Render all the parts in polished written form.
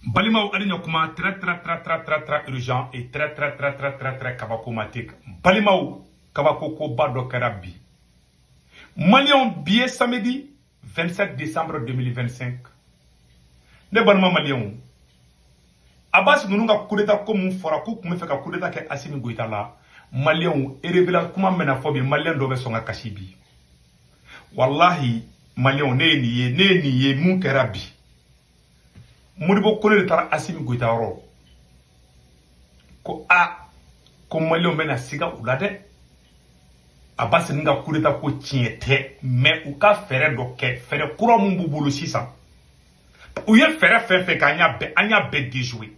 Balimaw, ali ɲɔkuma, très très très très très très urgent et très très très très très très kabakomatique. Balimaw, kabako koba dɔ kɛra bi. Maliyɛnw, bi ye samedi 27 décembre 2025. Ne balima maliyɛnw, Abbas ninnu ka coup d'état ko mun fɔra k'u tun bɛ fɛ ka coup d'état kɛ Assimi Goïta la, maliyɛnw, révélation kuma min bɛna fɔ bi, maliyɛn dɔ bɛ sɔn ka kasi bi. Wallahi maliyɛnw, ne ye nin ye, ne ye nin ye. Mun kɛra bi? Modibo Kone de taara Assimi Goïta yɔrɔ ko a ko maliyɛnw bɛna siga u la dɛ. Abbas ninnu ka coup d'état ko tiɲɛ tɛ, mais u ka fɛɛrɛ dɔ kɛ, fɛɛrɛ kura mun b'u bolo sisan. U ye fɛɛrɛ fɛn fɛn kɛ, an y'a bɛɛ déjoué.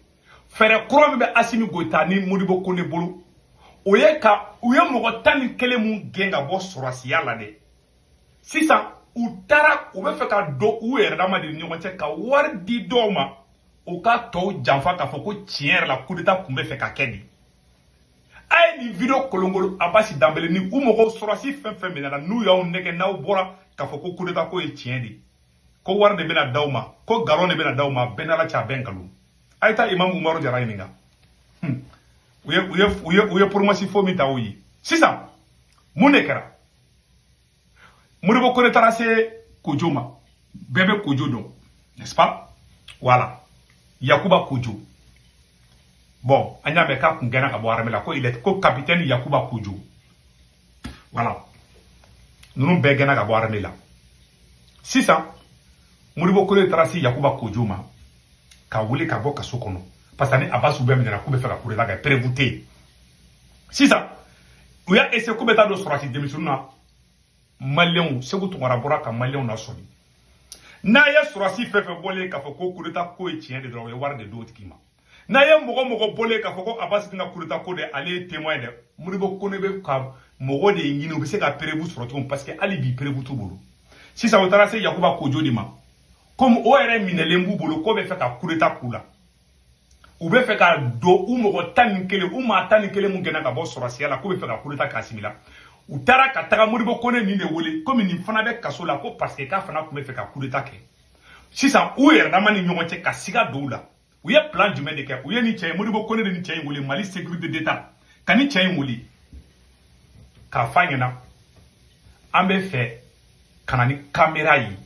Fɛɛrɛ kura min bɛ Assimi Goïta ni Modibo Kone bolo, o ye ka u ye mɔgɔ 11 mun gɛn ka bɔ sɔrɔsiya la dɛ, sisan u taara u bɛ fɛ ka don u yɛrɛ dama de ni ɲɔgɔn cɛ ka wari di dɔw ma, u ka tɔw janfa k'a fɔ ko tiɲɛ yɛrɛ la, coup d'état tun bɛ fɛ ka kɛ de. A ye nin vidéo kolonkolon. Abbas Dembélé ni u mɔgɔw, sɔrɔsi fɛn fɛn minɛna, n'u y'aw nɛgɛ, n'aw bɔra k'a fɔ ko coup d'état ko ye tiɲɛ de ye, ko wari de bɛna d'aw ma, ko galon de bɛna d'aw ma, bɛɛ n'Ala cɛ, a bɛɛ nkalon. A ye taa Imam Umaru Jara ɲininka. U ye promesse fo min ta u ye. Sisan mun de kɛra? Modibo Kone taara se Kojo ma. Bɛɛ bɛ Kojo dɔn, n'est-ce pas? Voilà, Yakuba Kojo. Bon, an y'a mɛn k'a kun gɛnna ka bɔ armée la, ko il est ko capitaine Yakuba Kojo. Voilà, ninnu bɛɛ gɛnna ka bɔ armée la. Sisan Modibo Kone taara se Yakuba Kojo ma ka wele ka bɔ kaso kɔnɔ, parce que ni Abbas bɛɛ minɛna k'u bɛ fɛ ka coup d'état kɛ, preuve tɛ yen. Sisan u y'a essayer k'u bɛ taa don sɔrɔsi denmisɛnninw na. Maliyɛnw, Segu Tunkara bɔra ka maliyɛnw lasɔmi. N'a ye sɔrɔsi fɛn fɛn bɔlen k'a fɔ ko coup d'état ko ye tiɲɛ de dɔrɔn, o ye wari de d'o tigi ma. N'a ye mɔgɔ mɔgɔ bɔlen k'a fɔ ko Abbas ka coup d'état ko de, ale ye témoin dɛ. Modibo Kone bɛ ka mɔgɔ de ɲini u bɛ se ka preuve sɔrɔ cogo min, parce que hali bi preuve t'u bolo. Sisan u taara se Yakuba Kojo de ma, komi o yɛrɛ minɛlen b'u bolo k'o bɛ fɛ ka coup d'état k'u la. U bɛ fɛ ka don u mɔgɔ 11, u maa 11 mun gɛnna ka bɔ sɔrɔsiya la, k'u bɛ fɛ ka coup d'état k'Asimi la. U taara ka taga Modibo Kone nin de wele, komi nin fana bɛ kaso la, ko parce que k'a fana tun bɛ fɛ ka coup d'état kɛ. Sisan u yɛrɛ dama ni ɲɔgɔn cɛ ka siga don u la. U ye plan jumɛn de kɛ? U ye nin cɛ ye, Modibo Kone de, nin cɛ in wele, Mali sécurité d'État, ka nin cɛ in wele k'a f'a ɲɛna: an bɛ fɛ ka na ni caméra ye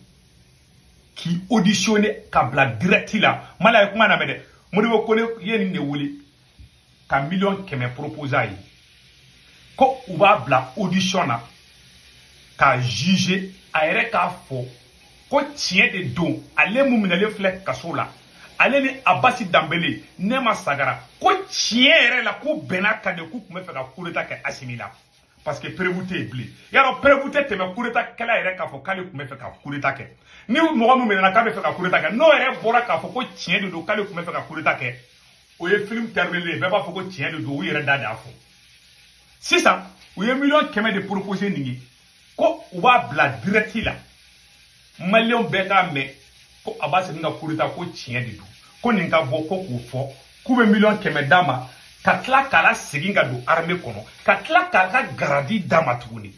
k'i auditionner ka bila direct la. Mali a ye kuma lamɛn dɛ. Modibo Kone ye nin de wele ka miliyɔn 100 proposer a ye, ko u b'a bila audition na k'a juger, a yɛrɛ k'a fɔ ko tiɲɛ de don, ale mun minɛlen filɛ kaso la, ale ni Abasi Danbele, Nɛma Sagara, ko tiɲɛ yɛrɛ la, k'u bɛnna kan de k'u tun bɛ fɛ ka coup d'état kɛ Asimi la, parce que preuve tɛ yen bilen. Yarɔ, preuve tɛ tɛmɛ coup d'état kɛla yɛrɛ k'a fɔ k'ale tun bɛ fɛ ka coup d'état kɛ. Ni mɔgɔ min minɛna k'a bɛ fɛ ka coup d'état kɛ, n'o yɛrɛ bɔra k'a fɔ ko tiɲɛ de don k'ale tun bɛ fɛ ka coup d'état kɛ, o ye film terminé ye. Bɛɛ b'a fɔ ko tiɲɛ de don, u yɛrɛ da de y'a fɔ. Sisan u ye miliyɔn 100 de proposer nin ye, ko u b'a bila direct la, maliyɛnw bɛɛ k'a mɛn ko Abbas ka coup d'état ko tiɲɛ de don, ko nin ka bɔ ko k'o fɔ k'u bɛ miliyɔn 100 d'a ma, ka tila k'a la segin ka don armée kɔnɔ, ka tila k'a ka grade d'a ma tuguni,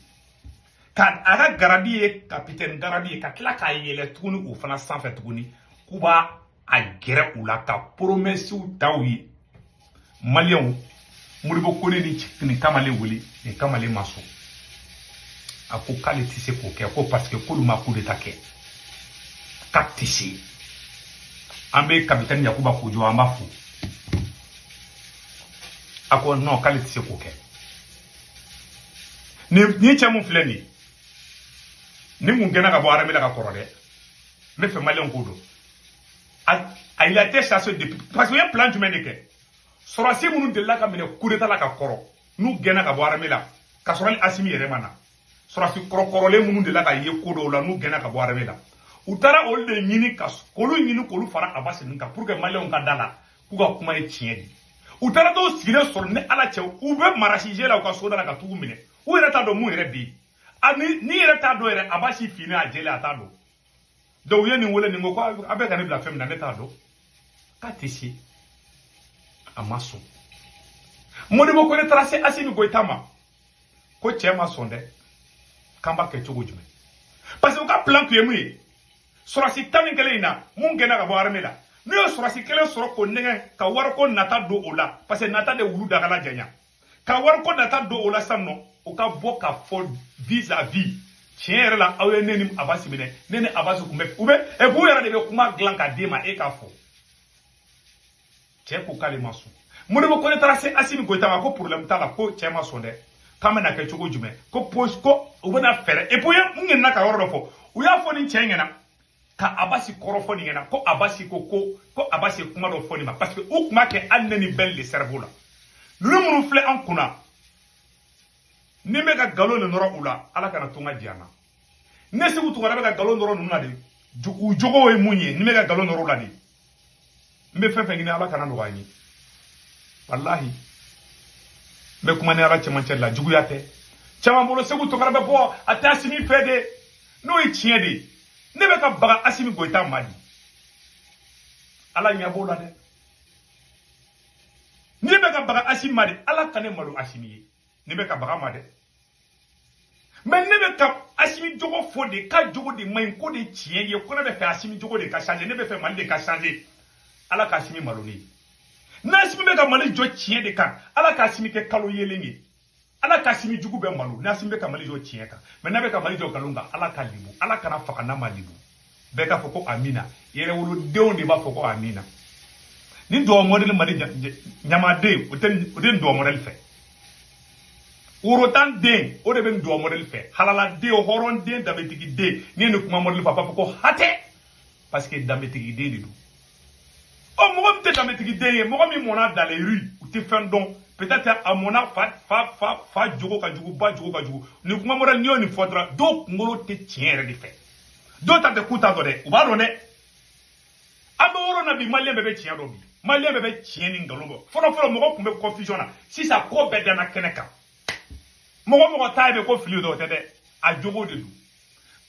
ka a ka grade ye capitaine grade ye, ka tila k'a yɛlɛ tuguni o fana sanfɛ tuguni, k'u b'a a gɛrɛ u la ka promessew ta u ye. Maliyɛnw, Modibo Kone ni nin kamalen wele, nin kamalen ma sɔn. A ko k'ale tɛ se k'o kɛ, ko parce que k'olu ma coup d'état kɛ, k'a tɛ se. An bɛ capitaine Yakuba Kojo, an b'a fo. A ko non, k'ale tɛ se k'o kɛ. Ni cɛ mun filɛ nin ye, nin kun gɛnna ka bɔ armée la ka kɔrɔ dɛ. N bɛ fɛ maliyɛnw k'o dɔn. A il a été chassé depuis, parce que u ye plan jumɛn de kɛ? Sɔrɔsi minnu delila ka minɛ coup d'état la ka kɔrɔ, n'u gɛnna ka bɔ armée la ka sɔrɔ ni Asimi yɛrɛ ma na, sɔrɔsi kɔrɔkɔrɔlen minnu delila ka ye ko dɔw la, n'u gɛnna ka bɔ armée la, u taara olu de ɲini ka k'olu ɲini k'olu fara Abbas ninnu kan pour que maliyɛnw ka da la k'u ka kuma ye tiɲɛ de ye. U taara dɔw sigilen sɔrɔ ni Ala cɛ, u bɛ marasije la u ka so da la ka tugu minɛ. U yɛrɛ t'a dɔn mun yɛrɛ bɛ yen. A ni ni yɛrɛ t'a dɔn yɛrɛ, Abbas finnen a jɛlen, a t'a dɔn. Donc u ye nin wele, nin ko ko a bɛ ka ne bila fɛn min na, ne t'a dɔn, k'a tɛ se. A ma sɔn. Modibo Kone taara se Asimi Goïta ma, ko cɛ ma sɔn dɛ, k'an b'a kɛ cogo jumɛn? Parce que u ka plan tun ye mun ye? Sɔrɔsi 11 in na mun gɛnna ka bɔ armée la, N'u ye sɔrɔsi kelen sɔrɔ k'o nɛgɛn ka wariko nata don o la, parce que nata de wulu dagala janya, ka wariko nata don o la sisan nɔ, o ka bɔ ka fɔ vis-à-vis tiɲɛ yɛrɛ la, aw ye ne ni Abasi minɛ, ne ni Abasi kun bɛ u bɛ et puis u yɛrɛ de bɛ kuma dilan ka d'e ma, e k'a fɔ. Cɛ ko k'ale ma sɔn. Modibo Kone taara se Asimi Goïta ma ko problème t'a la, ko cɛ ma sɔn dɛ, k'an bɛna kɛ cogo jumɛn, ko pose ko u bɛna fɛɛrɛ. Et puis n ɲinɛna ka yɔrɔ dɔ fɔ, u y'a fɔ nin cɛ in ɲɛna ka Abasi kɔrɔfɔ nin ɲɛna ko Abasi ko ko Abasi ye kuma dɔ fɔ nin ma, parce que u tun b'a kɛ hali ne ni bɛɛ le cerveau la. Ninnu minnu filɛ an kunna, ni n bɛ ka nkalon de nɔrɔ u la, Ala kana to n ka jɛ na. Ne Segu Tunkara bɛ ka nkalon nɔrɔ ninnu na de, u jogo ye mun ye, ni n bɛ ka nkalon nɔrɔ u la de, n bɛ fɛn fɛn ɲini Ala kana nɔgɔya n ye. Walahi, n bɛ kuma ni Ala cɛmancɛ la, juguya tɛ. Caman bolo Segu Tunkara bɛ bɔ a tɛ Asimi fɛ de, n'o ye tiɲɛ de ye. Ne bɛ ka baga Asimi Goïta ma di, Ala ɲɛ b'o la dɛ. Ne bɛ ka baga Asimi ma de, Ala ka ne malo Asimi ye, ne bɛ ka baga ma dɛ. Mais ne bɛ ka Asimi jogo fɔ de, k'a jogo de man ɲi, ko de tiɲɛ ye, ko ne bɛ fɛ Asimi jogo de ka changer, ne bɛ fɛ Mali de ka changer. Ala ka Asimi malo ne ye. N'Asimi bɛ ka Mali jɔ tiɲɛ de kan, Ala ka Asimi kɛ kalo yelen ye. Ala ka Asimi jugu bɛɛ malo n'Asimi bɛ ka Mali jɔ tiɲɛ kan. Mais n'a bɛ ka Mali jɔ nkalon kan, Ala ka libu, Ala kana faga n'a ma libu. Bɛɛ k'a fɔ ko amina. Yɛrɛwolodenw de b'a fɔ ko amina. Ni duwawu mɔdɛli Mali ɲamaden, o tɛ nin duwawu mɔdɛli fɛ. Worotan den, o de bɛ nin duwawu mɔdɛli fɛ. Halaladen, hɔrɔnden, danbetigi den, n'i ye nin kuma mɔdɛli fɔ, a b'a fɔ ko hatɛ, parce que danbetigi den de don. Ɔ mɔgɔ min tɛ danbetigi den ye, mɔgɔ min mɔnna dans les rues, u tɛ fɛn dɔn, peut-être a mɔnna fa jogo ka jugu, ba jogo ka jugu. Nin kuma mɔdɛli, n'i y'o nin fɔ dɔrɔn, dɔw kunkolo tɛ tiɲɛ yɛrɛ de fɛ. Dɔw ta tɛ k'u t'a dɔn dɛ, u b'a dɔn dɛ. An bɛ yɔrɔ na bi, maliyɛn bɛɛ bɛ tiɲɛ dɔn bi, maliyɛn bɛɛ bɛ tiɲɛ ni nkalon bɔ. Fɔlɔ fɔlɔ mɔgɔ tun bɛ confusion na, sisan ko bɛɛ danna kɛnɛ kan. Mɔgɔ ta bɛ ko fili dɔ tɛ dɛ, a jogo de don.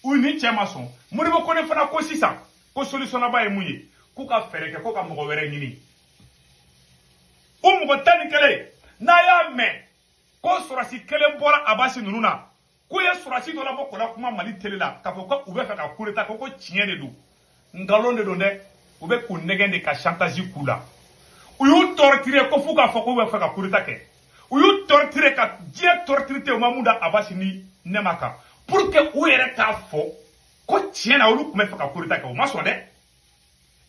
U ni cɛ ma sɔn. Modibo Kone fana ko sisan ko solution laban ye mun ye, k'u ka fɛɛrɛ kɛ ko ka mɔgɔ wɛrɛ ɲini. O mɔgɔ 11, n'a y'a mɛn ko sɔrɔsi kelen bɔra Abasi ninnu na, k'u ye sɔrɔsi dɔ labɔ k'o la kuma Mali télé la k'a fɔ ko u bɛ fɛ ka coup d'état, ko tiɲɛ de don, nkalon de don dɛ. U bɛ k'u nɛgɛn de ka chantage k'u la. U y'u torturer ko f'u k'a fɔ k'u bɛ fɛ ka coup d'état kɛ. U y'u torturer ka diɲɛ torturer tɛ, u ma mun da Abasi ni Nɛma kan pour que u yɛrɛ k'a fɔ ko tiɲɛ na olu tun bɛ fɛ ka coup d'état kɛ. U ma sɔn dɛ.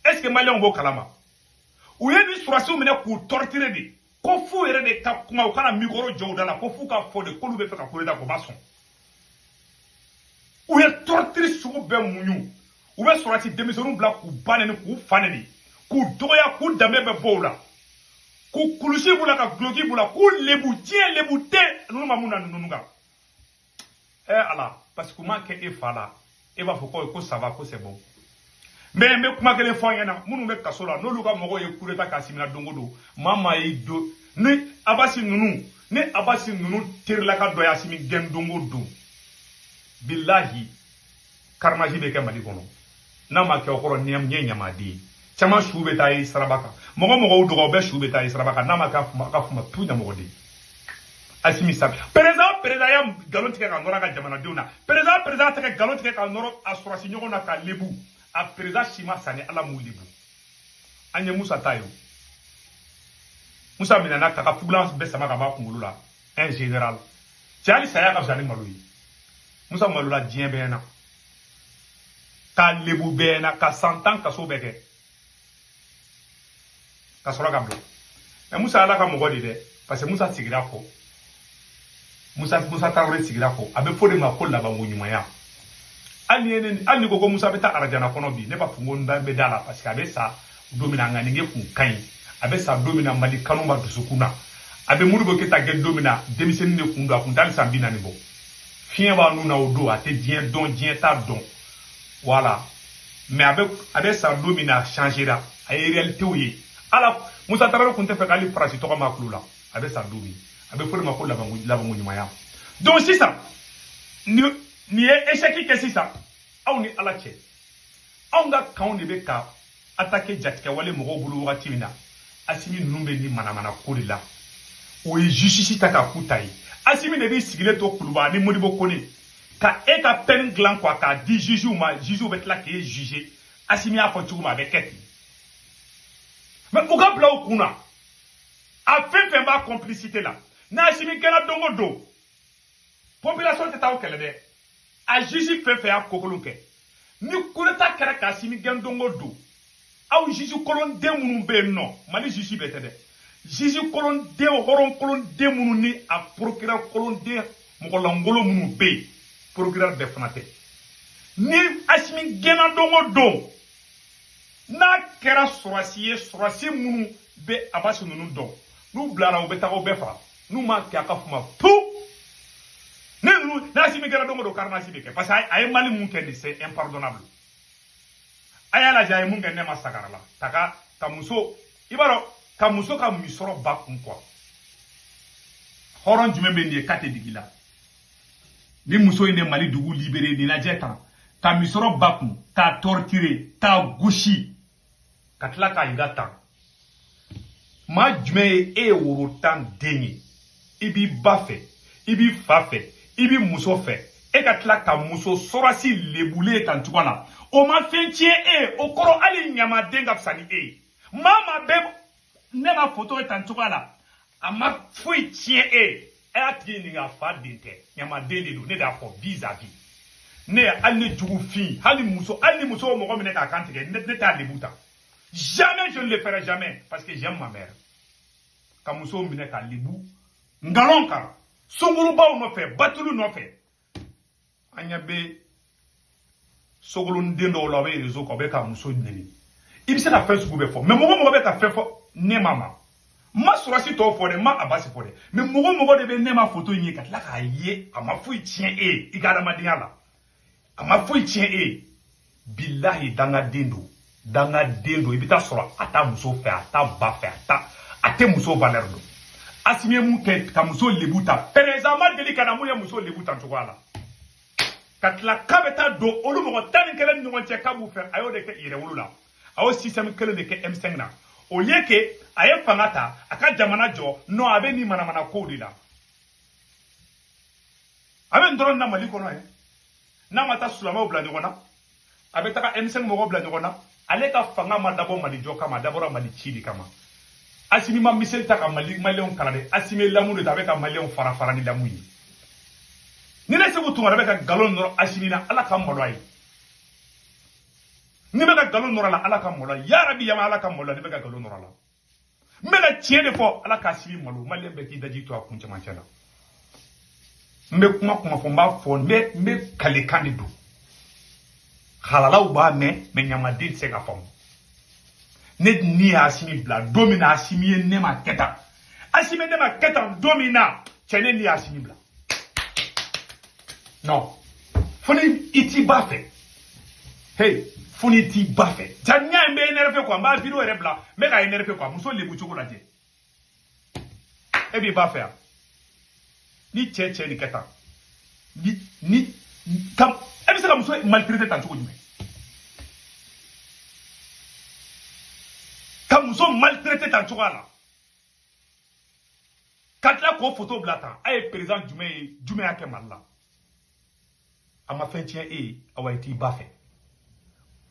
Est ce que maliyɛnw b'o kalama? U ye nin sɔrɔsiw minɛ k'u torturer de ko f'u yɛrɛ de ka kuma, u kana micro jɔ u da la, ko f'u ka fɔ de k'olu bɛ fɛ ka coup d'état kɛ, u ma sɔn. U ye torture sugu bɛɛ muɲu. U bɛ sɔrɔsi denmisɛnninw bila k'u ba nɛni, k'u fa nɛni, k'u dɔgɔya, k'u danbe bɛɛ bɔ u la, k'u kulusi b'u la, ka guloki b'u la, k'u lebu, diɲɛ lebu tɛ ninnu ma mun na ninnu kan. Ɛ Ala, parce que u m'a kɛ e fa la, e b'a fɔ ko ça va, ko c'est bon. Mais n bɛ kuma kelen fɔ an ɲɛna, minnu bɛ kaso la, n'olu ka mɔgɔw ye coup d'état k'a simina don o don, maa maa y'i don ni Abasi ninnu, ni Abasi ninnu terilaka dɔ ye Asimi gɛn don o don, bilahi carnage bɛ kɛ Mali kɔnɔ. N'a ma kɛ o kɔrɔ, nin ye ɲamaden ye. Caman su bɛ taa ye saraba kan, mɔgɔ mɔgɔw dɔgɔ bɛɛ su bɛ taa ye saraba kan. N'a ma kɛ a ka fuma tu ɲamɔgɔden. Asimi sabi président ya nkalon tigɛ ka nɔrɔ a ka jamanadenw na, président tɛ ka nkalon tigɛ ka nɔrɔ a sɔrɔsi ɲɔgɔn na ka lebu. A président si ma sa ni Ala m'u lebu. An ye Musa ta ye, o Musa minɛna k'a ka fugulan bɛɛ sama ka bɔ a kunkolo la, un général. Cɛ, hali saya ka fisa ni malo ye. Musa malola diɲɛ bɛɛ na, k'a lebu bɛɛ na, ka san 10 kaso bɛɛ kɛ ka sɔrɔ ka bila. Mais Musa Ala ka mɔgɔ de dɛ, parce que Musa sigira kɔ, Musa Tarawele sigira kɔ. A bɛ fɔ de ma ko labanko ɲumanya. Hali ni ko Musa bɛ taa arajana kɔnɔ bi, ne b'a fɔ ko n bɛ da la, parce que a bɛ sa don min na, a ŋaniye kun ka ɲi. A bɛ sa don min na, Mali kanu b'a dusukun na. A bɛ Modibo Keyita gɛn don min na, denmisɛnnin de kun don, a kun t'hali san 40 bɔ. Fiɲɛ b'a nun na o don, a tɛ diɲɛ dɔn, diɲɛ t'a dɔn. Voilà. Mais a bɛ sa don min na, a changera, a ye réalité ye. Ala, Musa Tarawele kun tɛ fɛ k'ale Faransi tɔgɔ ma kulo la. A bɛ sa don min, a bɛ fɔ de ma ko labanko ɲumanya. Donc sisan nin ye échec kɛ sisan, aw ni Ala cɛ, anw ka kanw de bɛ ka attaquer jatigɛwale mɔgɔw bolo wagati min na, Asimi ninnu bɛ nin manamana ko de la. O ye justice ta k'a k'u ta ye. Asimi de b'i sigilen to Kuluba ni Modibo Kone ka e ka peine dilan quoi, k'a di juge ma, juge bɛ tila k'e juger. Asimi y'a fɔ cogo min, a bɛ kɛ ten. Mais u ka bila u kun na, a fɛn fɛn b'a complicité la, n'a Assimi gɛnna don o don, population tɛ taa o kɛlɛ dɛ. A juge fɛn fɛn y'a kokolon kɛ, ni coup d'état kɛra ka Assimi gɛn don o don, aw juge kolonden minnu bɛ yen nɔ, Mali juge bɛɛ tɛ dɛ, juge kolonden, hɔrɔn kolonden minnu ni a procureur kolonden mɔgɔlankolon minnu bɛ yen, procureur bɛɛ fana tɛ. Ni Assimi gɛnna don o don, n'a kɛra sɔrɔsi ye, sɔrɔsi minnu bɛ Abasi ninnu dɔn, n'u bilara u bɛ taga u bɛɛ faga. N'u m'a kɛ, a ka fuma pu ne ninnu. N'Assimi gɛnna don o don, carnage bɛ kɛ, parce que a ye Mali mun kɛ nin, c'est impardonnable. A y'a lajɛ, a ye mun kɛ ne ma sagara la, ka muso, i b'a dɔn, ka muso ka misɔrɔ ba kun quoi. Hɔrɔn jumɛn bɛ nin ye k'a tɛ digi la? Ni muso in de Mali dugu libéré nin lajɛ tan, ka misɔrɔ ba kun, k'a torturer, k'a gosi, ka tila k'a yira tan. Maa jumɛn ye e ye woro tan den ye, i b'i ba fɛ, i b'i fa fɛ, i b'i muso fɛ, e ka tila ka muso sɔrɔsi lebulen tan cogo la, o ma fɛn tiɲɛ e ye? O kɔrɔ, hali ɲamaden ka fisa ni e ye. Maa bɛɛ ne ma foto ye tan cogoya la, a ma foyi tiɲɛ e ye. A y'a tigi ɲininka, a fa den tɛ, ɲamaden de don. Ne de y'a fɔ vis-à-vis ne ye, hali ni jugu fin, hali muso, hali ni muso mɔgɔ minɛ k'a kan tigɛ, ne t'a lebu ta. Jamais, je ne le ferai jamais, parce que j'aime ma mère. Ka muso minɛ k'a lebu nkalon kan, sunkurubaw nɔfɛ, batulu nɔfɛ. An ɲɛ bɛ sogolonden dɔw la, u bɛ réseau kan, u bɛ ka muso nɛni. I bɛ se ka fɛn sugu bɛɛ fɔ, mais mɔgɔ mɔgɔ bɛ ka fɛn fɔ ne ma, n ma sɔrɔsi tɔw fɔ dɛ, n ma Abasi fɔ dɛ, mais mɔgɔ mɔgɔ de bɛ ne ma photo in ye ka tila k'a ye, a ma foyi tiɲɛ e ye i ka adamadenya la, a ma foyi tiɲɛ e ye. Bilahi, dangaden don, dangaden don. I bɛ taa sɔrɔ a t'a muso fɛ, a t'a ba fɛ, a tɛ muso valeur dɔn. Assimi ye mun kɛ ka muso lebu ta? Président ma deli ka na mun ye muso lebu ta cogoya la, ka tila k'a bɛ taa don olu mɔgɔ 11 ni ɲɔgɔn cɛ k'a b'u fɛ. A y'o de kɛ yɛrɛwolo la, a y'o système kelen de kɛ M5 na. Au lieu que a ye fanga ta, a ka jamana jɔ, non, a bɛ nin manamana kow de la. A bɛ nin dɔrɔn na Mali kɔnɔ ye. N'a ma taa silamɛw bila ɲɔgɔn na, a bɛ taga M5 mɔgɔw bila ɲɔgɔn na. Ale ka fanga ma dabɔ Mali jɔ kama, a dabɔra Mali ci de kama. Assimi ma miseli ta ka Mali maliyɛnw kalan dɛ, Assimi ye lamu de ta, a bɛ ka maliyɛnw fara fara ni lamu ye. Ni ne Segu Tunkara bɛ ka nkalon nɔrɔ Assimi na, Ala ka malo a ye. Ni bɛ ka nkalon nɔrɔ la, Ala ka malo a ye. Yarabi yama, Ala ka malo, ni bɛ ka nkalon nɔrɔ la, n bɛ ka tiɲɛ de fɔ, Ala ka Assimi malo. Maliyɛn bɛɛ k'i daji to a kun cɛmancɛ la. N bɛ kuma fɔ, n b'a fɔ, n bɛ kalekan de don. Halalaw b'a mɛn, mɛ ɲamaden tɛ se ka faamu. Ne ni ye Assimi bila don min na, Assimi ye ne ma kɛ tan, Assimi ne ma kɛ tan don min na, cɛ, ne ni ye Assimi bila. Non, fo ni i t'i ba fɛ. Hey, fo ni t'i ba fɛ. Ja ɲa in bɛ énervé quoi, n b'a vidéo yɛrɛ bila, n bɛ ka énervé quoi. Muso lebu cogo lajɛ. E b'i ba fɛ yan? Ni cɛ nin kɛ tan, ni ka e bɛ se ka muso maltraiter tan cogo jumɛn? Ka muso maltraiter tan cogoya la, ka tila k'o photo bila tan. A ye président jumɛn ye, jumɛn y'a kɛ Mali la? A ma fɛn tiɲɛ e ye, awa i t'i ba fɛ.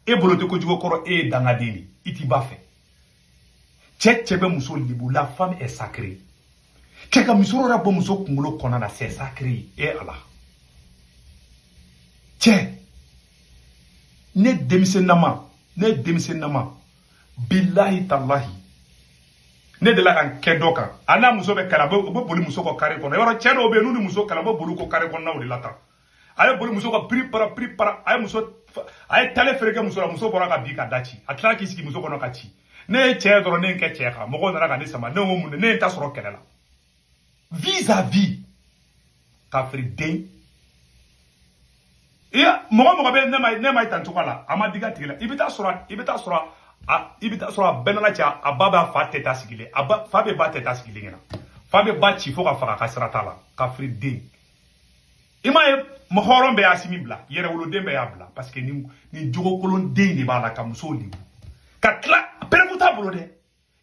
E bolo tɛ kojugu kɔrɔ, e ye dangaden de, i t'i ba fɛ. Cɛ bɛ muso lebu, la femme est sacrée. Cɛ ka musɔrɔ yɛrɛ bɔ muso kunkolo kɔnɔna na, c'est sacré. E Ala, cɛ, ne denmisɛnnama, ne denmisɛnnama, bilahi talahi, ne delila ka n kɛ dɔ kan, a n'a muso bɛ kɛlɛ, u bɛ boli muso kɔ kare kɔnɔ. Yɔrɔ cɛ dɔw bɛ yen, n'u ni muso kɛlɛ, u bɛ boli kɔ kare kɔnɔnaw de la tan. A ye boli muso ka piri para piri para, a ye muso, a ye tale feere kɛ muso la, muso bɔra ka bin ka da ci, a tilala k'i sigi muso kɔnɔ ka ci. Ne ye cɛ ye dɔrɔn, ne ye n kɛ cɛ kan, mɔgɔw nana ka ne sama. Ne ko mun de? Ne ye n ta sɔrɔ kɛlɛ la vis-à-vis. Kafiriden, mɔgɔ mɔgɔ bɛ ne ma tan cogo la, a ma digi a tigi la. I bɛ taa sɔrɔ, i bɛ taa sɔrɔ a, i bɛ taa sɔrɔ a bɛɛ nana cɛ, a ba b'a fa tɛ taa sigilen, a ba fa bɛ ba tɛ taa sigilen ɲɛna, fa bɛ ba ci fo ka faga, a ka sira t'a la. Kafiriden, i m'a ye, hɔrɔn bɛɛ y'a simi bila, yɛrɛwoloden bɛɛ y'a bila, parce que ni jogokolonden de b'a la, ka musow lebu, ka tila preuve t'a bolo dɛ.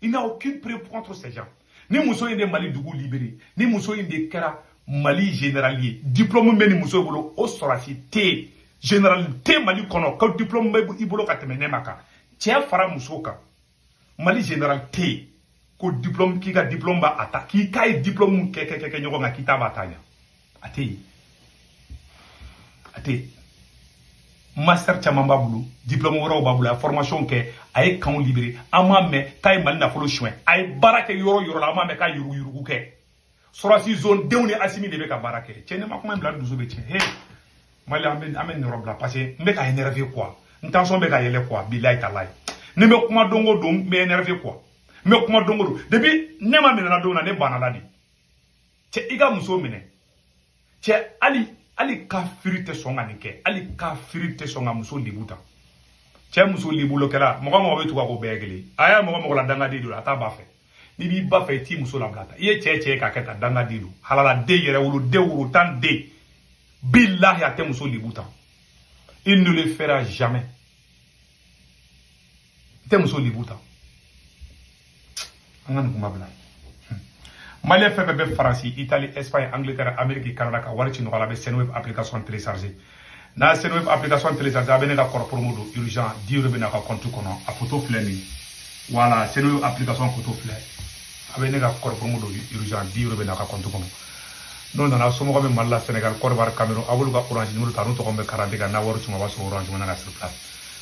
Il n'a aucune preuve contre ces gens. Ni muso in de Mali dugu libéré, ni muso in de kɛra Mali général ye, diplôme bɛ ni muso bolo, o sɔrɔsi tɛ yen, général tɛ Mali kɔnɔ ko diplôme bɛ i bolo ka tɛmɛ ne ma kan. Cɛ fara muso kan. Mali général tɛ yen ko diplôme, k'i ka diplôme b'a a ta, k'i k'a ye diplôme kɛ ɲɔgɔn kan, k'i ta b'a ta ɲa. A tɛ yen, a tɛ yen. Master caman b'a bolo, diplôme wɛrɛw b'a bolo, a ye formation kɛ, a ye kanw libéré. An m'a mɛn k'a ye Mali nafolo suɲɛ. A ye baara kɛ yɔrɔ o yɔrɔ la, an m'a mɛn k'a ye yuruguyurugu kɛ. Sɔrɔsi zone denw ni Asimi de bɛ ka baara kɛ. Cɛ, ne ma kuma in bila, dusu bɛ tiɲɛ. He, Mali, an bɛ nin yɔrɔ bila parce que n bɛ ka énervé quoi, n tension bɛ ka yɛlɛ quoi. Bilayi talayi, ni n bɛ kuma don o don, n bɛ énervé quoi. N bɛ kuma don o don, depuis ne ma minɛ na don na, ne banna la de. Cɛ, i ka muso minɛ, cɛ, hali kafiri tɛ sɔn ka nin kɛ, hali kafiri tɛ sɔn ka muso lebu ta. Cɛ, muso lebulokɛla, mɔgɔ mɔgɔ bɛ tugu a ko bɛɛ ye kelen. A y'a mɔgɔ mɔgɔ la, dangaden don, a t'a ba fɛ. N'i b'i ba fɛ, i t'i muso labila ta. I ye cɛ k'a kɛ tan, dangaden don, halaladen yɛrɛ wolo den woro tan den. Bilahi, a tɛ muso lebu ta, il ne le fera jamais. I tɛ muso lebu ta. An ka nin kuma bila. Malien fɛn fɛn bɛ Faransi, Italie, Espagne, Angleterre, Amérique, Canada, ka wari ci nɔgɔya la, a bɛ Sendwave application télécharger. N'a ye Sendwave application télécharger, a bɛ ne ka code promo don urgent, 10 euros bɛ n'a ka compte kɔnɔ. A photo filɛ nin ye. Voilà, Sendwave application photo filɛ. A bɛ ne ka code promo don urgent, 10 euros bɛ n'a ka compte kɔnɔ. N'o nana, somɔgɔ bɛ Mali la, Sénégal, Côte d'Ivoire, Cameroun, a b'olu ka Orange numéro ta, n'u tɔgɔ bɛ carte kan. N'a wari c'u ma, a b'a sɔrɔ Orange Money na sur place.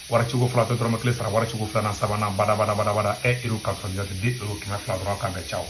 Wari ciko fɔlɔ tɛ dɔrɔmɛ kelen sara. Wari ciko filanan, sabanan, bada bada bada bada, 1 euro 99, 2 euro, 200 dɔrɔn. Kan bɛn, ciao.